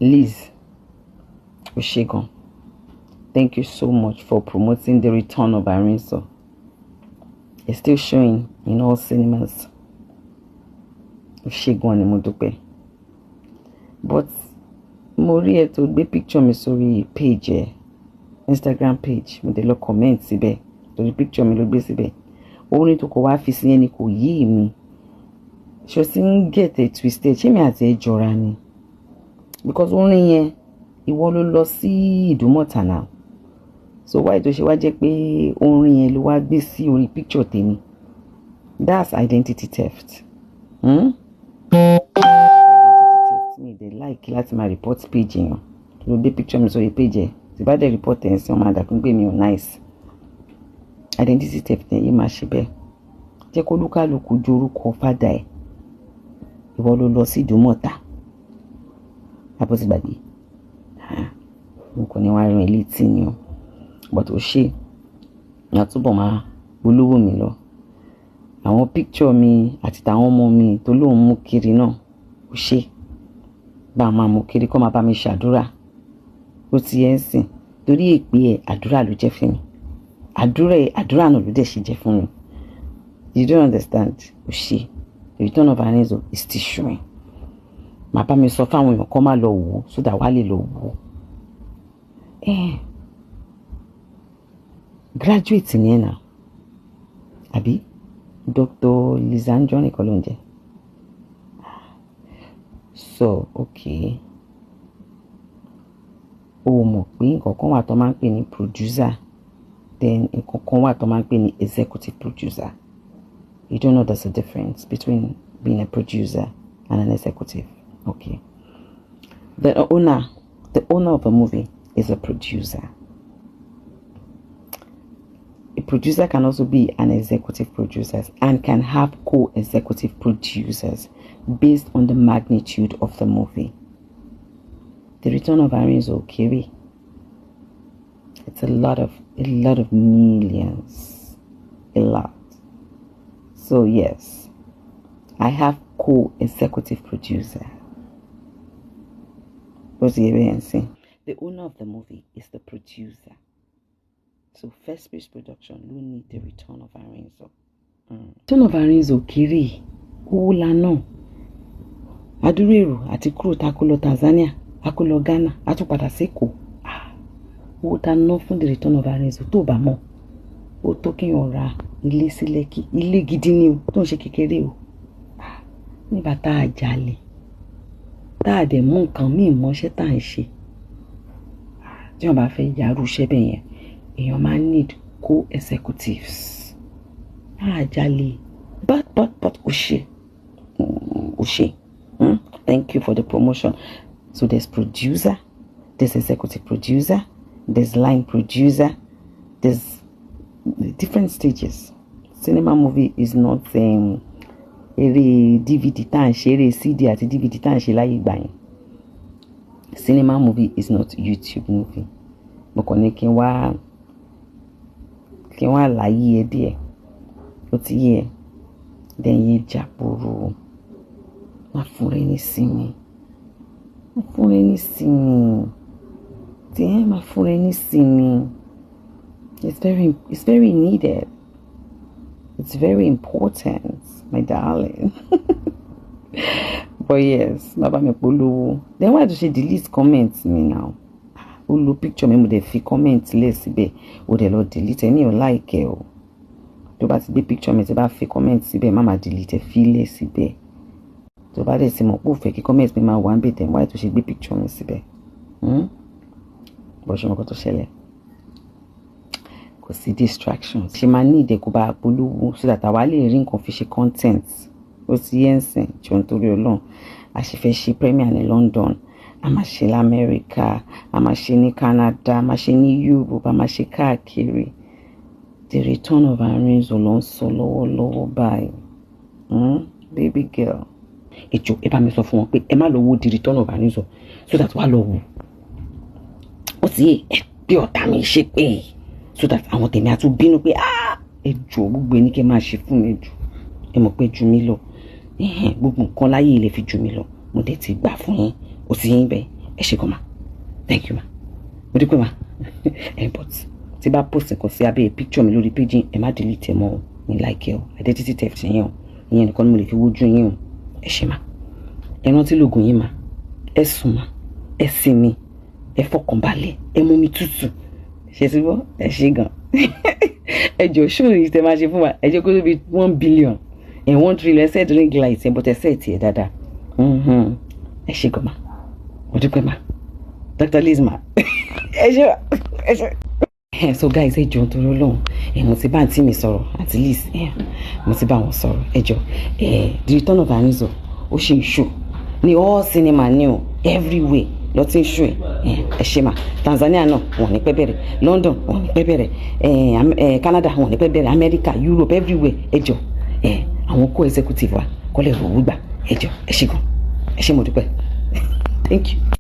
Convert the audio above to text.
Liz, o ṣé gan. Thank you so much for promoting The Return of Arinzo. It's still showing in all cinemas. O ṣé gan ni, mo dúpẹ́. But mo rí ẹ tó gbé picture mi sórí page ẹ, Instagram page. Mo dé lọ comment síbẹ̀ torí picture mi ló gbé síbẹ̀. Orin tó kọ wá fi sí yẹn ni kò yé mi. Ṣé o ti ń get it twisted? Ṣé mi àti ẹ jọra ni? Because orin yẹn, ìwọ ló lọ sí Ìdúmọ̀tà náà. So why tó ṣe wá jẹ́ pé orin yẹn ló wá gbé sí orí picture tèmi? That's identity theft. Hmm? Identity theft. Mi dẹ̀ like láti máa report page yẹn. Ló gbé picture mi sórí page ẹ̀. Tí bá dẹ̀ report ẹ̀ sí, wọ́n máa dàbí pé mi ò nice. Identity theft yẹn yìí máa ṣe bẹ́ẹ̀. Jẹ́ kó olúkálùkù jorúkọ fádà ẹ̀. Ìwọ ló lọ sí Ìdúmọ̀tà. Àbó ti gbàgbé. N kò ní wá rán ẹ létí ni o. But ó ṣe, màá túbọ̀ máa polówó mi lọ. Àwọn picture mi àti tàwọn ọmọ mi tó lóun mú kiri náà, ó ṣe. Bá a máa mú kiri kó máa bá mi ṣàdúrà. Ó ti yẹn ń sìn. Torí èpè ẹ̀, àdúrà ló jẹ́ fún mi. Àdúrà ẹ̀, àdúrà náà ló dẹ̀ ṣe jẹ́ fún mi. You don't understand. Ó ṣe. The Return of Arinzo is still showing. Màá bá mi sọ fáwọn èèyàn kó má lọ wò ó so that wàá lè lọ wò ó. Eh, graduate ni ẹ náà. Àbí? Dr. Liz Anjorin kọ́ ló ń jẹ́. So, okay. O mọ̀ pé nǹkan kan wà tó máa ń pè ní producer, then nǹkan kan wà tó máa ń pè ní executive producer. You don't know there's a difference between being a producer and an executive. Okay. The owner of a movie is a producer. A producer can also be an executive producer and can have co-executive producers based on the magnitude of the movie. The Return of Arinzo kéré. It's a lot of millions. A lot. So yes, I have co-executive producer. What's the The owner of the movie is the producer. So First Space Production ló ní The Return of Arinzo. Return of Arinzo kéré, owó la náà. Adúrú èrò àti kúrò tá a kó lọ Tanzania, a kó lọ Ghana, a tún padà sékòó. Owó tá a ná fún The Return of Arinzo, tó bá mọ̀, ó tó kéèyàn ra ilé sí Lẹ́kì, ilé gidi ni o, tó ń ṣe kékeré o. Nígbà tá a jalè, tá a dẹ̀ mú nǹkan míì mọ́ṣẹ́ tá à ń ṣe. Tí wọ́n bá fẹ́ yàrá iṣẹ́ bẹ́ẹ̀ yẹn, èèyàn máa need co-executives. A jalè, but ó ṣe, ó ṣe. Thank you for the promotion. So there's producer, there's executive producer, there's line producer, there's different stages. Cinema movie is not eré DVD tá à ń ṣe, eré CD àti DVD tá à ń ṣe láyé ìgbà yẹn. Cinema movie is not YouTube movie. Mo kàn ní kí n wá láyé ẹ díẹ̀. Ó ti yé ẹ. Then yé jàpòrò. Má fún rẹ ní sinmi. Má fún rẹ ní sinmi. Tí ẹ má fún rẹ ní sinmi. It's very needed. It's very important, my darling. But yes, bàbá mi polówó. Then why do she delete comment mi now? Ó lo picture mi, mo dẹ̀ fi comment lẹ̀ síbẹ̀. Ó dẹ̀ lọ delete ẹ, mi ò like ẹ o. Tó bá ti gbé picture mi, tí bá fi comment síbẹ̀, má máa delete ẹ, fi lẹ̀ síbẹ̀. Tó bá dẹ̀ ti mọ̀ pé ò fẹ́ kí comment mi máa wà níbẹ̀, then why tó ṣe gbé picture mi síbẹ̀? Hmm? Bó ṣe mọ̀ kó tó ṣẹlẹ̀. Kò sí distractions. Ṣe máa ní ìdẹ́kun bá polówó so that àwa lè rí nǹkan fi ṣe content. Ó ti yẹn sìn, jọ nítorí Ọlọ́run. A sì fẹ́ ṣe premiere ní London, a máa ṣe lamẹ́ríkà, a máa ṣe ní Canada, a máa ṣe ní Europe, a máa ṣe káàkiri. The Return of Arinzo ló ń sọ lọ́wọ́lọ́wọ́ báyìí. Baby girl. Ẹ jọ̀ọ́, ẹ bá mi sọ fún wọn pé ẹ má lọ wo The Return of Arinzo so that wàá lọ wò. Ó ti yé ẹ bí ọ̀tá mi ṣe pé so that àwọn tèmi á tún bínú pé, ah, ẹ jọ̀ọ́, gbogbo ẹni kẹ́ máa ṣe fún mi, ẹ jọ̀ọ́, ẹ mọ̀ pé ju mí lọ, gbogbo nǹkan láyé ilẹ̀ fi ju mi lọ, mo dẹ̀ ti gbà fún yín. Ó ti yín bẹ́ẹ̀. Ẹ ṣé gan ma. Thank you ma. Mo dúpẹ́ ma. Ẹ but tí bá post nǹkan sí abẹ́ picture mi lórí page, ẹ má delete ẹ mọ́ o. Mi like ẹ o. Identity theft yẹn o. Ìyẹn nìkan ni mo lè fi wojú yín o. Ẹ ṣé ma. Ẹ rántí lóògùn yín ma. Ẹ sùn ma. Ẹ sinmi. Ẹ fọkànbalẹ̀. Ẹ mú mi tútù. Ṣe sí bọ́? Ẹ ṣé gan. Ẹ jọ̀ọ́, ṣóò yìí tẹ máa ṣe fún wa. Ẹ jẹ́ kó tó bí 1 billion and 1 trillion. Ẹ set ring light ẹ, but ẹ set ẹ dáadáa. Ẹ ṣé gan ma. Mo dúpẹ́ ma. Dr. Liz ma. Ẹ ṣé, ẹ ṣé. So guys, ẹ jọ̀ọ́, nítorí Ọlọ́run, ẹ mo ti bá àǹtí mi sọ̀rọ̀, àǹtí Liz, ẹ mo ti bá wọn sọ̀rọ̀. Ẹ jọ̀ọ́, ẹ The Return of Arinzo, ó ṣì ń show ní all cinema ní o, everywhere lọ tí ń show. Ẹ ẹ ṣe mà. Tanzania náà, wọn ní pẹ́ bẹ̀rẹ̀. London, wọn ní pẹ́ bẹ̀rẹ̀. Ẹ Canada, wọn ní pẹ́ bẹ̀rẹ̀. America, Europe, everywhere. Ẹ jọ̀ọ́, ẹ àwọn co executive wa kọ́lẹ̀ rò wúgbà. Ẹ jọ̀ọ́, ẹ ṣé gan. Ẹ ṣé, mo dúpẹ́. Thank you.